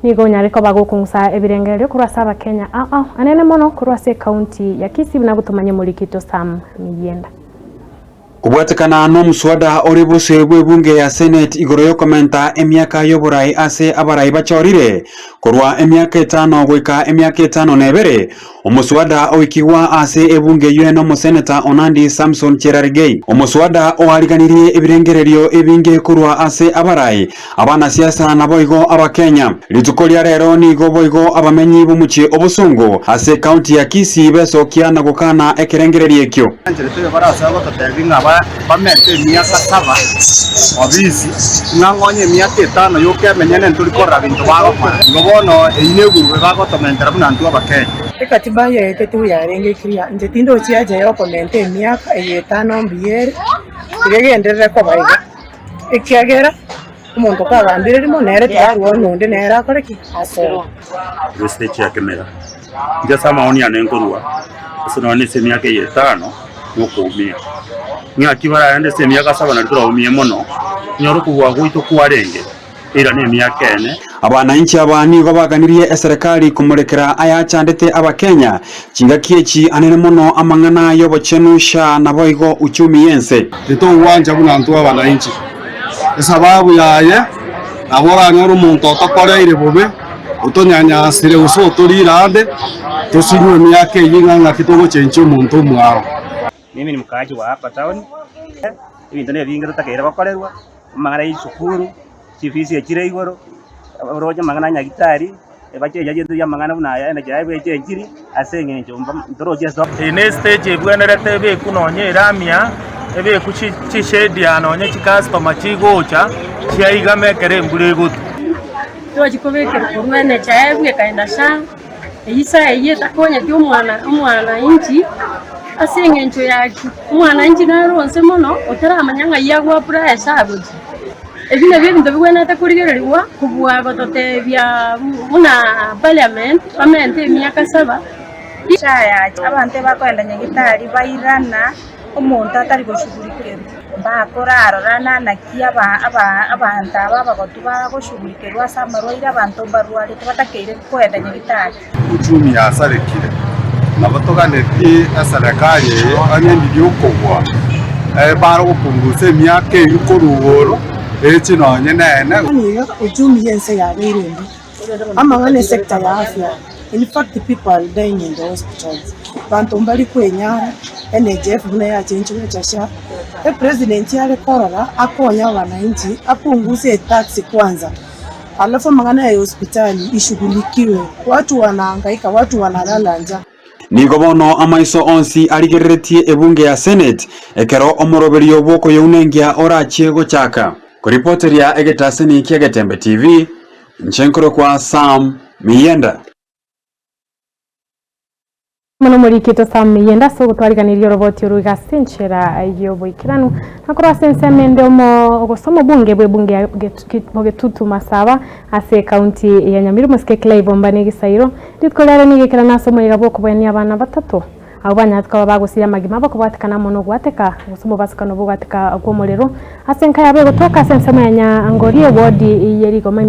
Nigo onyare koba gokong'usa ebirengererio korwa ase Abakenya ao ao, anene mono korwa ase ekaunti ya Kisii buna gotomanya omorikito Sam Miyienda. Kobwatekana nomoswada ore bosio bw'ebunge ya Senate igoro y'okomenta emiaka y'oborai ase abarai bachorire korwa emiaka etano goika emiaka etano na ebere, omoswada oikigwa ase ebunge eyio n'omoseneta o Nandi Samson Cherargei. Omoswada oariganirie ebirengererio ebinge korwa ase abarai, abanasiasa naboigo abakenya. Rituko ria rero nigo boigo abamenyi b'omochie o Bosongo ase ekaunti ya Kisii besokia na gokana ekerengererio ekio. Enchera teiyo barase gototebia ng'a bamente emiaka saba obisi, ng'a ngonye emiaka etano yoka emenyene ntori korora binto bagokora. Igo bono eyio negurube bagotomentera buna intwe Abakenya. Ekatiba yaete tigo yarenge clear, inche tindochi haja ya okomenta emiaka eye etano mbuya ere, iga egenderere koba iga, ekiagera omonto kwagambire rimo nere tiarwa onye onde nere akore ki? Asoe. Gose chiakemera. Inche ase amaoni ane nkorua, ase nonya ase emiaka eye etano, nokoumia. Ng'aki baragende ase emiaka saba nario toraumie mono, onyore okobua gwaito kwarenge, eira na emiaka ene. Abananchi aba nigo baganirie eserekari komorekera ayachandete Abakenya chingaki echi anene mono amang'ana y'obochenu SHA naboigo uchumi y'ense. Titogwancha buna intwe abananchi, esababu yaye nabo oranyore omonto otokoreire bobe, otonyanyasire gose otoriire ande, tosinywe emiaka eyio ng'a ng'aki togochenchia omonto omwao. Mimi ni mkaaji wa hapa town, ebinto nebinge totakeire gokorerwa, amang'ana ya esukuru, chifees echire igoro, oroche amang'ana ya nyagetari, ebachenchia chinto chia amang'ana buna aya NHIF echenchiri, ase eng'encho ntorochi ase. Eye ne stage ebwenerete ebekwe nonye erami aa, ebekwe chishade aa nonye chicustomer chigocha, chiaigama ekero embura egotwa. Tochi kobekerwa korwa NHIF ekaenda SHA, eyio saa eyio etakonyeti omwana omwananchi ase eng'encho ya ki? Omwananchi nare onse mono otaramanya ng'ai ago apply ase agochia. Ebi nabio ebinto bigwenerete korigererigwa kobua gototebia buna parliament bamente emiaka saba. Chayacha, abanto ebakoenda nyagitari bairana omonto atari goshugurikerwa, mbakorarora naki abanto aba abagotu bagoshugurikerwa ase amarwaire abanto mbarwarete batakeire koenda nyagitari. Uchumi yasarekire, nabo toganetie eserekari eye onye ndiria okogwa ebare gopungusa emiaka eyio korwa igoro eche nonye nene. Nigo uchumi y'ense yabeire embe, amang'ana esector ya afya, in fact people are dying in the hospitals, abanto mbari kwenyara, NHIF buna yachenchirwe gocha SHA, epresident are korora akonye abananchi apunguse etax kwanza, alafu amang'ana ya hospitali ishughulikiwe, watu wanahangaika, watu wanalala njaa. Nigo bono amaiso onsi arigereretie ebunge ya Senate ekero omoroberio bw'okoyounengia orachie gochaka. Koripoteria egetaseni kia Getembe TV, inche nkorokwa Sam Miyienda. Mono omorikito Sam Miyienda ase ogotwariganiria oroboti oro iga ase enchera y'oboikeranu na korwa ase ensemo ende omo gose omobunge bw'ebunge ya Bogetutu Masaba ase ekaunti ya Nyamira omosike Clive Ombani Gisairo rituko riare nigo ekerana ase omoyega bw'okoboenia abana batato abwo banyarete koba bagosiria amagima abo kobwatekana amo nogwateka gose omobasukano bw'ogwateka kw'omorero ase enka yabo egotoka ase ensemo ya Nyangori ewodi ye rigoma.